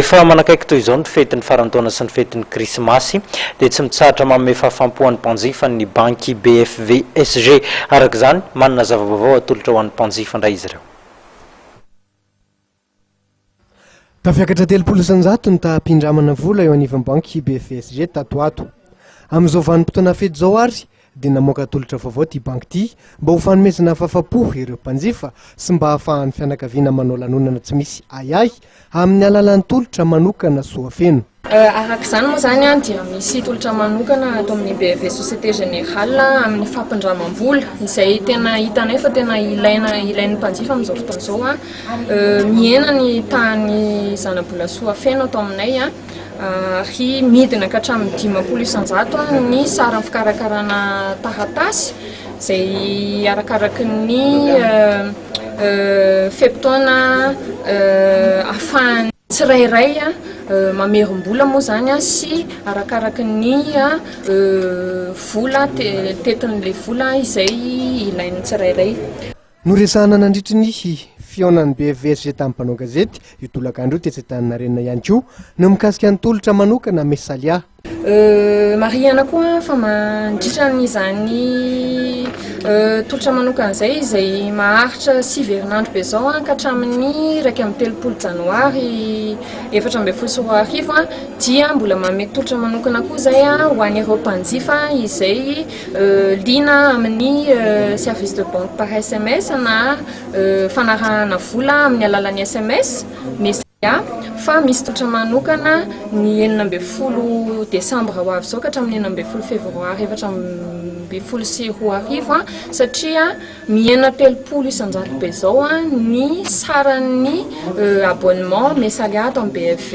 Rehefa manakaiky toy izao ny fetin'ny faran'ny taona sy ny fetin'ny krismasy dia tsy mitsahatra manome fahafaham-po an'ny mpanjifa ny banky BFVSG. Araka izany, manana zava-baovao atolotra ho an'ny mpanjifa indray izy ireo. Tafiakatra 30% ny taham-pindramana vola eo anivon'ny banky BFVSG tato ho ato. Amin'izao vanim-potoana fety izao ary dia namoaka tolotra vaovao ity banky ity mba ho fanomezana fahafapo ireo mpanjifa sy mba hahafahan'ny fianakaviana manao lanonana tsy misy ahiahy amin'ny alalan'ny tolotra manokana soa feno. Araka izany moa izany dia misy tolotra manokana ato amin'ny BFV Société Générale amin'ny fampindramam-bola izay tena hitanay fa tena ilaina ilain'ny mpanjifa amin'izao fotoana izao. Mihena ny tahan'ny zanabola soa feno ato aminay. Ary midina ka hatramin'ny 50% ny saran'ny fikarakarana taratasy izay arakaraky ny fe-potoana ahafahan'ny tsirairay mamerim-bola moa izany sy arakaraky ny vola tetin'ilay vola izay ilain'ny tsirairay. Noresahana nandritry ny fihaonan'ny BFVSG tamin'ny mpanao gazety io tolakandro io tetsy Antaninarenina ihany koa ny mikasika ny tolotra manokana Mesalia. Marihana koa fa mandritra an'izany tolotra manokana izay, izay maharitra sivy herinandro be izao ka hatramin'ny 31 janoary 2014 dia mbola manome tolotra manokana koa izay ho an'ireo mpanjifa izay Liana amin'ny service de banque par sms na fanarahana vola amin'ny alalan'ny sms, Mesia, fa misy tolotra manokana ny 16 desambra ho avy izao ka hatramin'ny 16 febroary 2014 satria mihena 30% be izao ny saran'ny abonnement Mesalia ato amin'ny BFV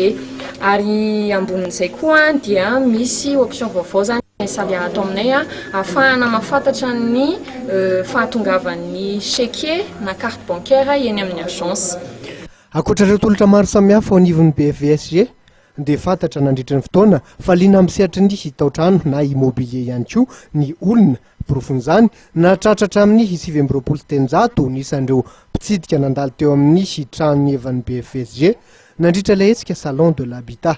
ary ambonin'izay koa dia misy option vaovao izany Mesalia ato aminay ahafahana mahafantatra ny fahatongavan'ny chéquier na carte bancaire eny amin'ny agence. Ankoatra ireo tolotra maro samihafa ao anivon'ny BFVSG dia fantatra nandritra ny fotoana fa liana amin'ny sehatry ny taotrano na immobilier ihany koa ny olona. Porofon'izany, nahatratra hatramin'ny 329 ny isan'ireo mpitsidika nandalo teo amin'ny trano hevan'ny BFVSG nandritra ilay hetsika Salon de l'Habitat.